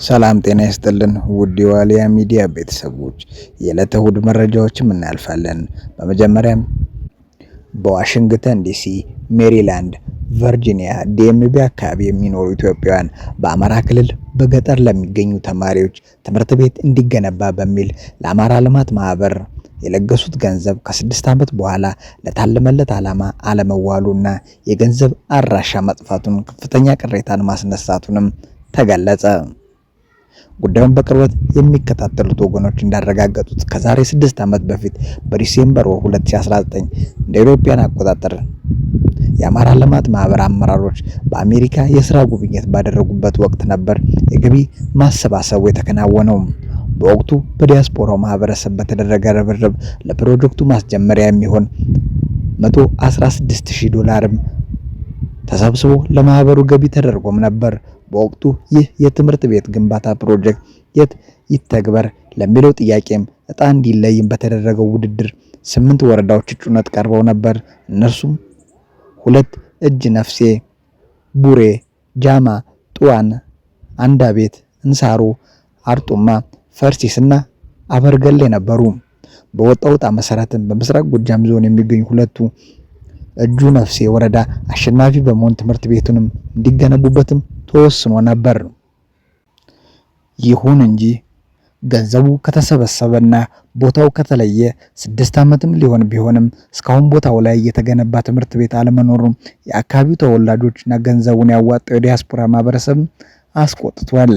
ሰላም ጤና ይስጥልን ውድ የዋልያ ሚዲያ ቤተሰቦች፣ የዕለተ እሁድ መረጃዎችም እናልፋለን። በመጀመሪያም በዋሽንግተን ዲሲ፣ ሜሪላንድ፣ ቨርጂኒያ ዲኤምቪ አካባቢ የሚኖሩ ኢትዮጵያውያን በአማራ ክልል በገጠር ለሚገኙ ተማሪዎች ትምህርት ቤት እንዲገነባ በሚል ለአማራ ልማት ማህበር የለገሱት ገንዘብ ከ6 ዓመት በኋላ ለታለመለት ዓላማ አለመዋሉና የገንዘብ አድራሻ መጥፋቱን ከፍተኛ ቅሬታን ማስነሳቱንም ተገለጸ። ጉዳዩን በቅርበት የሚከታተሉት ወገኖች እንዳረጋገጡት ከዛሬ 6 ዓመት በፊት በ December ወር 2019 እንደ አውሮፓውያን አቆጣጠር የአማራ ልማት ማህበር አመራሮች በአሜሪካ የስራ ጉብኝት ባደረጉበት ወቅት ነበር የገቢ ማሰባሰቡ የተከናወነው። በወቅቱ በዲያስፖራው ማህበረሰብ በተደረገ ርብርብ ለፕሮጀክቱ ማስጀመሪያ የሚሆን 116,000 ዶላርም ተሰብስቦ ለማህበሩ ገቢ ተደርጎም ነበር። በወቅቱ ይህ የትምህርት ቤት ግንባታ ፕሮጀክት የት ይተግበር ለሚለው ጥያቄም እጣ እንዲለይም በተደረገው ውድድር ስምንት ወረዳዎች እጩነት ቀርበው ነበር። እነርሱም ሁለት እጅ ነፍሴ፣ ቡሬ፣ ጃማ፣ ጥዋን፣ አንዳቤት፣ እንሳሮ፣ አርጡማ፣ ፈርሲስ እና አበርገሌ ነበሩ። በወጣው ዕጣ መሰረትም በምስራቅ ጎጃም ዞን የሚገኙ ሁለቱ እጁ ነፍሴ ወረዳ አሸናፊ በመሆን ትምህርት ቤቱንም እንዲገነቡበትም ተወስኖ ነበር። ይሁን እንጂ ገንዘቡ ከተሰበሰበና ቦታው ከተለየ 6 ዓመትም ሊሆን ቢሆንም እስካሁን ቦታው ላይ የተገነባ ትምህርት ቤት አለመኖሩም የአካባቢው ተወላጆችና ገንዘቡን ያዋጣው የዲያስፖራ ማህበረሰብ አስቆጥቷል።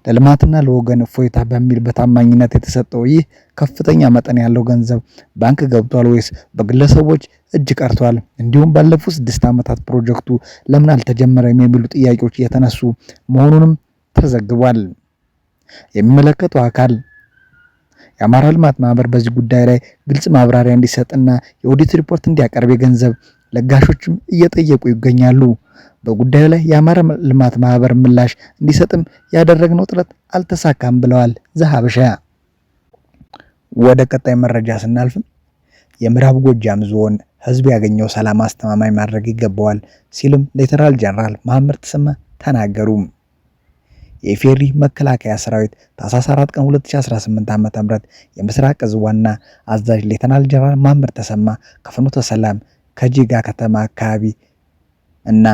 ለልማትና ለወገን እፎይታ በሚል በታማኝነት የተሰጠው ይህ ከፍተኛ መጠን ያለው ገንዘብ ባንክ ገብቷል ወይስ በግለሰቦች እጅ ቀርቷል? እንዲሁም ባለፉት 6 ዓመታት ፕሮጀክቱ ለምን አልተጀመረም? የሚሉ ጥያቄዎች እየተነሱ መሆኑንም ተዘግቧል። የሚመለከተው አካል የአማራ ልማት ማህበር በዚህ ጉዳይ ላይ ግልጽ ማብራሪያ እንዲሰጥና የኦዲት ሪፖርት እንዲያቀርብ የገንዘብ ለጋሾችም እየጠየቁ ይገኛሉ። በጉዳዩ ላይ የአማራ ልማት ማህበር ምላሽ እንዲሰጥም ያደረግነው ጥረት አልተሳካም ብለዋል ዘሀበሻ። ወደ ቀጣይ መረጃ ስናልፍም የምዕራብ ጎጃም ዞን ህዝብ ያገኘው ሰላም አስተማማኝ ማድረግ ይገባዋል ሲልም ሌተናል ጀነራል መሐመድ ተሰማ ተናገሩ። የኢፌዴሪ መከላከያ ሰራዊት ታህሳስ 4 ቀን 2018 ዓ.ም የምስራቅ እዝ ዋና አዛዥ ሌተናል ጀነራል መሐመድ ተሰማ ከፍኖተ ሰላም ከጂጋ ከተማ አካባቢ እና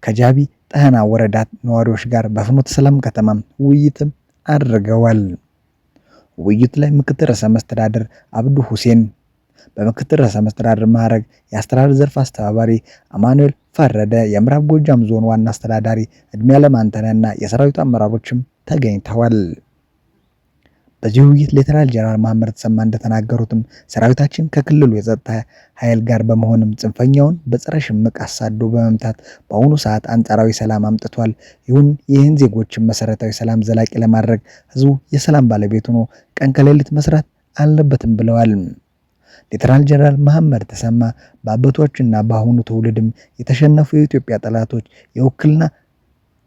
ከጃቢ ጠህና ወረዳ ነዋሪዎች ጋር በፍኖተ ሰላም ከተማ ውይይትም አድርገዋል። ውይይቱ ላይ ምክትል ርዕሰ መስተዳድር አብዱ ሁሴን በምክትል ርዕሰ መስተዳድር ማዕረግ የአስተዳደር ዘርፍ አስተባባሪ አማኑኤል ፈረደ፣ የምዕራብ ጎጃም ዞን ዋና አስተዳዳሪ እድሜያለም አንተነህ እና የሰራዊቱ አመራሮችም ተገኝተዋል። በዚህ ውይይት ሌተናል ጀነራል መሐመድ ተሰማ እንደተናገሩትም ሰራዊታችን ከክልሉ የጸጥታ ኃይል ጋር በመሆንም ጽንፈኛውን በጸረ ሽምቅ አሳዶ በመምታት በአሁኑ ሰዓት አንጻራዊ ሰላም አምጥቷል። ይሁን ይህን ዜጎችን መሰረታዊ ሰላም ዘላቂ ለማድረግ ህዝቡ የሰላም ባለቤት ሆኖ ቀን ከሌሊት መስራት አለበትም ብለዋል። ሌተናል ጀነራል መሐመድ ተሰማ በአባቶችና በአሁኑ ትውልድም የተሸነፉ የኢትዮጵያ ጠላቶች የውክልና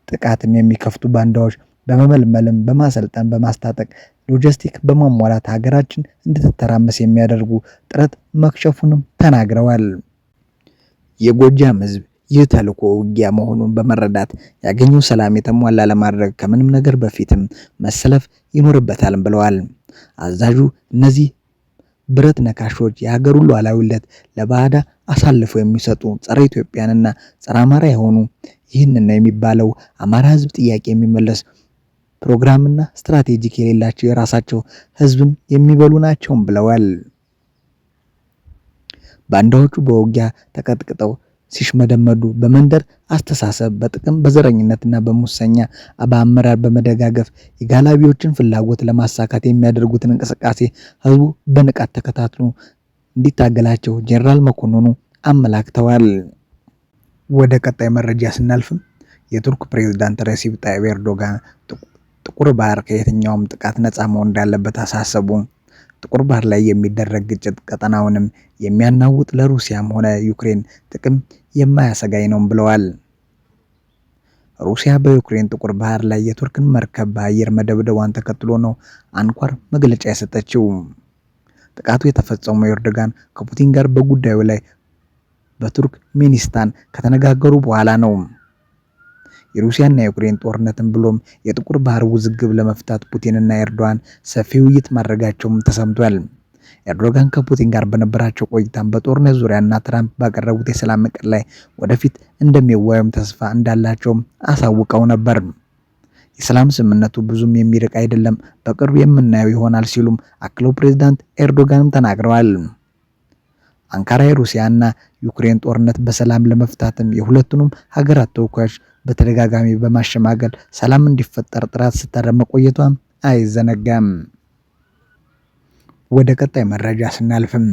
ጥቃትም የሚከፍቱ ባንዳዎች በመመልመልም በማሰልጠን በማስታጠቅ ሎጂስቲክ በማሟላት ሀገራችን እንድትተራመስ የሚያደርጉ ጥረት መክሸፉንም ተናግረዋል። የጎጃም ህዝብ ይህ ተልዕኮ ውጊያ መሆኑን በመረዳት ያገኘው ሰላም የተሟላ ለማድረግ ከምንም ነገር በፊትም መሰለፍ ይኖርበታል ብለዋል። አዛዡ እነዚህ ብረት ነካሾች የሀገሩን ሉዓላዊነት ለባዕዳ አሳልፈው የሚሰጡ ጸረ ኢትዮጵያንና ጸረ አማራ የሆኑ ይህንን ነው የሚባለው አማራ ህዝብ ጥያቄ የሚመለስ ፕሮግራምና ስትራቴጂክ የሌላቸው የራሳቸው ህዝብም የሚበሉ ናቸውም ብለዋል። ባንዳዎቹ በውጊያ ተቀጥቅጠው ሲሽመደመዱ በመንደር አስተሳሰብ፣ በጥቅም፣ በዘረኝነትና በሙሰኛ በአመራር በመደጋገፍ የጋላቢዎችን ፍላጎት ለማሳካት የሚያደርጉትን እንቅስቃሴ ህዝቡ በንቃት ተከታትሎ እንዲታገላቸው ጄኔራል መኮንኑ አመላክተዋል። ወደ ቀጣይ መረጃ ስናልፍም የቱርክ ፕሬዝዳንት ረሲፕ ጣይብ ኤርዶጋን ጥቁር ባህር ከየትኛውም ጥቃት ነፃ መሆን እንዳለበት አሳሰቡ። ጥቁር ባህር ላይ የሚደረግ ግጭት ቀጠናውንም የሚያናውጥ ለሩሲያም ሆነ ዩክሬን ጥቅም የማያሰጋኝ ነው ብለዋል። ሩሲያ በዩክሬን ጥቁር ባህር ላይ የቱርክን መርከብ በአየር መደብደቧን ተከትሎ ነው አንኳር መግለጫ የሰጠችው። ጥቃቱ የተፈጸመው ኤርዶጋን ከፑቲን ጋር በጉዳዩ ላይ በቱርክ ሚኒስታን ከተነጋገሩ በኋላ ነው። የሩሲያና የዩክሬን ጦርነትን ብሎም የጥቁር ባህር ውዝግብ ለመፍታት ፑቲንና ኤርዶጋን ሰፊ ውይይት ማድረጋቸውም ተሰምቷል። ኤርዶጋን ከፑቲን ጋር በነበራቸው ቆይታም በጦርነት ዙሪያና ትራምፕ ባቀረቡት የሰላም እቅድ ላይ ወደፊት እንደሚወያዩም ተስፋ እንዳላቸውም አሳውቀው ነበር። የሰላም ስምምነቱ ብዙም የሚርቅ አይደለም፣ በቅርቡ የምናየው ይሆናል ሲሉም አክለው ፕሬዝዳንት ኤርዶጋንም ተናግረዋል። አንካራ የሩሲያና ዩክሬን ጦርነት በሰላም ለመፍታትም የሁለቱንም ሀገራት ተወካዮች በተደጋጋሚ በማሸማገል ሰላም እንዲፈጠር ጥረት ስታደርግ መቆየቷም አይዘነጋም። ወደ ቀጣይ መረጃ ስናልፍም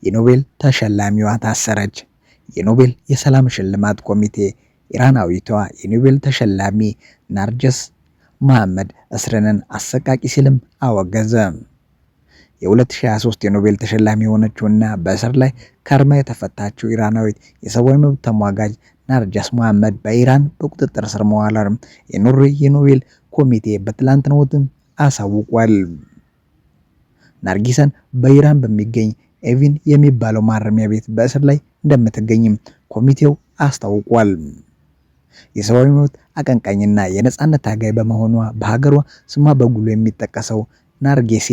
የኖቤል ተሸላሚዋ ታሰረች። የኖቤል የሰላም ሽልማት ኮሚቴ ኢራናዊቷ የኖቤል ተሸላሚ ናርጀስ መሐመድ እስርንን አሰቃቂ ሲልም አወገዘ። የ2023 የኖቤል ተሸላሚ የሆነችውና በእስር ላይ ከርማ የተፈታችው ኢራናዊት የሰብአዊ መብት ተሟጋጅ ናርጃስ መሐመድ በኢራን በቁጥጥር ስር መዋሏን የኖርዌይ የኖቤል ኮሚቴ በትላንትናው ዕለት አሳውቋል። ናርጊሰን በኢራን በሚገኝ ኤቪን የሚባለው ማረሚያ ቤት በእስር ላይ እንደምትገኝም ኮሚቴው አስታውቋል። የሰብአዊ መብት አቀንቃኝና የነጻነት ታጋይ በመሆኗ በሀገሯ ስሟ በጉልህ የሚጠቀሰው ናርጌሴ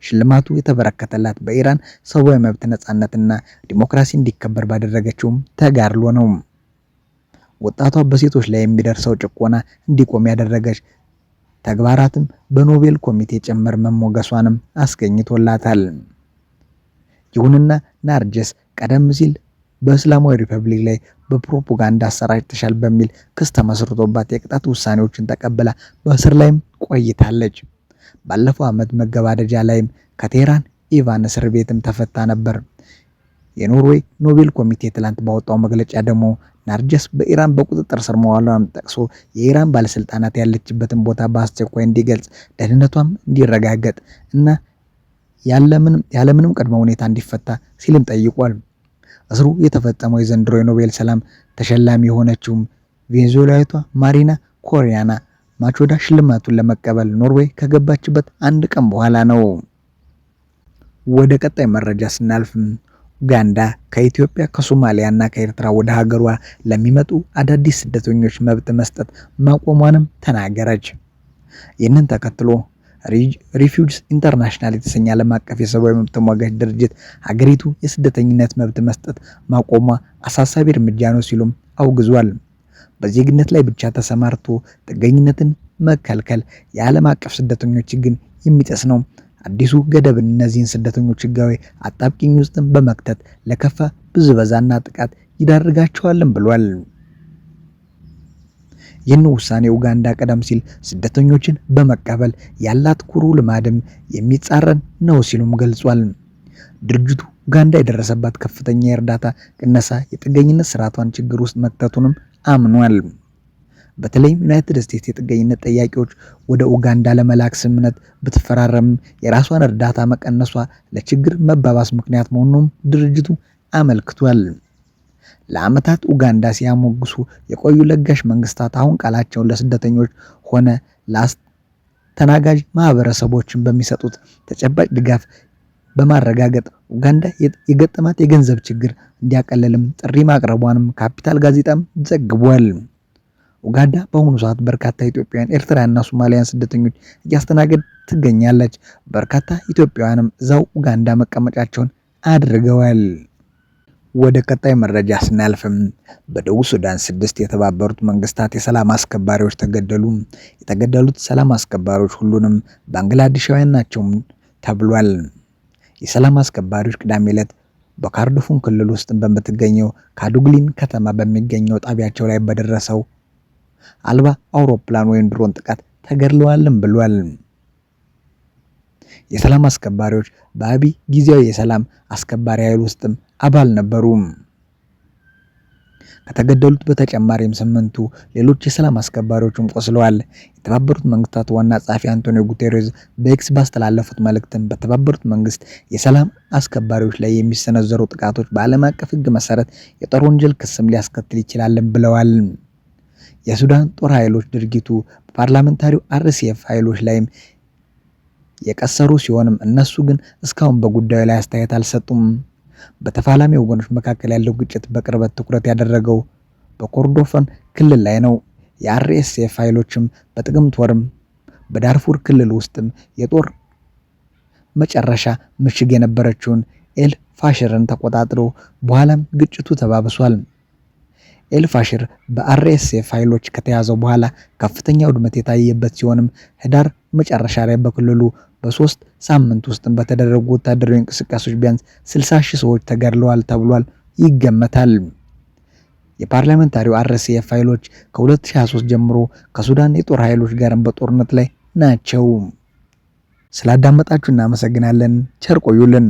ሽልማቱ የተበረከተላት በኢራን ሰብአዊ መብት ነጻነትና ዲሞክራሲ እንዲከበር ባደረገችውም ተጋድሎ ነው። ወጣቷ በሴቶች ላይ የሚደርሰው ጭቆና እንዲቆም ያደረገች ተግባራትም በኖቤል ኮሚቴ ጭምር መሞገሷንም አስገኝቶላታል። ይሁንና ናርጀስ ቀደም ሲል በእስላማዊ ሪፐብሊክ ላይ በፕሮፓጋንዳ አሰራጭተሻል በሚል ክስ ተመስርቶባት የቅጣት ውሳኔዎችን ተቀብላ በእስር ላይም ቆይታለች። ባለፈው ዓመት መገባደጃ ላይም ከቴህራን ኢቫን እስር ቤትም ተፈታ ነበር። የኖርዌይ ኖቤል ኮሚቴ ትላንት ባወጣው መግለጫ ደግሞ ናርጀስ በኢራን በቁጥጥር ስር መዋሏን ጠቅሶ የኢራን ባለስልጣናት ያለችበትን ቦታ በአስቸኳይ እንዲገልጽ፣ ደህንነቷም እንዲረጋገጥ እና ያለምንም ቅድመ ሁኔታ እንዲፈታ ሲልም ጠይቋል። እስሩ የተፈጸመው የዘንድሮ የኖቤል ሰላም ተሸላሚ የሆነችውም ቬንዙዌላዊቷ ማሪና ኮሪያና ማቾዳ ሽልማቱን ለመቀበል ኖርዌይ ከገባችበት አንድ ቀን በኋላ ነው። ወደ ቀጣይ መረጃ ስናልፍ ኡጋንዳ ከኢትዮጵያ፣ ከሶማሊያ እና ከኤርትራ ወደ ሀገሯ ለሚመጡ አዳዲስ ስደተኞች መብት መስጠት ማቆሟንም ተናገረች። ይህንን ተከትሎ ሪፊውጅስ ኢንተርናሽናል የተሰኘ ዓለም አቀፍ የሰብአዊ መብት ተሟጋች ድርጅት ሀገሪቱ የስደተኝነት መብት መስጠት ማቆሟ አሳሳቢ እርምጃ ነው ሲሉም አውግዟል። በዜግነት ላይ ብቻ ተሰማርቶ ጥገኝነትን መከልከል የዓለም አቀፍ ስደተኞች ሕግን የሚጥስ ነው። አዲሱ ገደብ እነዚህን ስደተኞች ሕጋዊ አጣብቂኝ ውስጥም በመክተት ለከፋ ብዝበዛና ጥቃት ይዳርጋቸዋልም ብሏል። ይህን ውሳኔ ኡጋንዳ ቀደም ሲል ስደተኞችን በመቀበል ያላት ኩሩ ልማድም የሚጻረን ነው ሲሉም ገልጿል። ድርጅቱ ኡጋንዳ የደረሰባት ከፍተኛ የእርዳታ ቅነሳ የጥገኝነት ስርዓቷን ችግር ውስጥ መክተቱንም አምኗል። በተለይም ዩናይትድ ስቴትስ የጥገኝነት ጠያቂዎች ወደ ኡጋንዳ ለመላክ ስምምነት ብትፈራረምም የራሷን እርዳታ መቀነሷ ለችግር መባባስ ምክንያት መሆኑንም ድርጅቱ አመልክቷል። ለዓመታት ኡጋንዳ ሲያሞግሱ የቆዩ ለጋሽ መንግስታት አሁን ቃላቸውን ለስደተኞች ሆነ ለአስተናጋጅ ማህበረሰቦችን በሚሰጡት ተጨባጭ ድጋፍ በማረጋገጥ ኡጋንዳ የገጠማት የገንዘብ ችግር እንዲያቀልልም ጥሪ ማቅረቧንም ካፒታል ጋዜጣም ዘግቧል። ኡጋንዳ በአሁኑ ሰዓት በርካታ ኢትዮጵያውያን፣ ኤርትራውያንና ሶማሊያን ስደተኞች እያስተናገድ ትገኛለች። በርካታ ኢትዮጵያውያንም እዛው ኡጋንዳ መቀመጫቸውን አድርገዋል። ወደ ቀጣይ መረጃ ስናልፍም በደቡብ ሱዳን 6 የተባበሩት መንግስታት የሰላም አስከባሪዎች ተገደሉ። የተገደሉት ሰላም አስከባሪዎች ሁሉንም ባንግላዴሻውያን ናቸው ተብሏል። የሰላም አስከባሪዎች ቅዳሜ ዕለት በካርዱፉን ክልል ውስጥ በምትገኘው ካዱግሊን ከተማ በሚገኘው ጣቢያቸው ላይ በደረሰው አልባ አውሮፕላን ወይም ድሮን ጥቃት ተገድለዋልም ብሏል። የሰላም አስከባሪዎች በአቢ ጊዜያዊ የሰላም አስከባሪ ኃይል ውስጥም አባል ነበሩ። ከተገደሉት በተጨማሪም 8ቱ ሌሎች የሰላም አስከባሪዎችም ቆስለዋል። የተባበሩት መንግስታት ዋና ጸሐፊ አንቶኒዮ ጉቴሬዝ በኤክስ ባስተላለፉት መልእክትም በተባበሩት መንግስት የሰላም አስከባሪዎች ላይ የሚሰነዘሩ ጥቃቶች በዓለም አቀፍ ሕግ መሰረት የጦር ወንጀል ክስም ሊያስከትል ይችላል ብለዋል። የሱዳን ጦር ኃይሎች ድርጊቱ በፓራሚሊታሪው አርኤስኤፍ ኃይሎች ላይም የቀሰሩ ሲሆንም እነሱ ግን እስካሁን በጉዳዩ ላይ አስተያየት አልሰጡም። በተፋላሚ ወገኖች መካከል ያለው ግጭት በቅርበት ትኩረት ያደረገው በኮርዶፋን ክልል ላይ ነው። የአርኤስኤፍ ኃይሎችም በጥቅምት ወርም በዳርፉር ክልል ውስጥም የጦር መጨረሻ ምሽግ የነበረችውን ኤል ፋሽርን ተቆጣጥሮ በኋላም ግጭቱ ተባብሷል። ኤልፋሽር በአርኤስኤፍ ኃይሎች ከተያዘው በኋላ ከፍተኛ ውድመት የታየበት ሲሆንም ህዳር መጨረሻ ላይ በክልሉ በ3 ሳምንት ውስጥ በተደረጉ ወታደራዊ እንቅስቃሴዎች ቢያንስ 60 ሺህ ሰዎች ተገድለዋል ተብሏል ይገመታል። የ paramilitary ው አርኤስኤፍ ኃይሎች ከ2023 ጀምሮ ከሱዳን የጦር ኃይሎች ጋር በጦርነት ላይ ናቸው። ስላዳመጣችሁ እናመሰግናለን። ቸር ቆዩልን።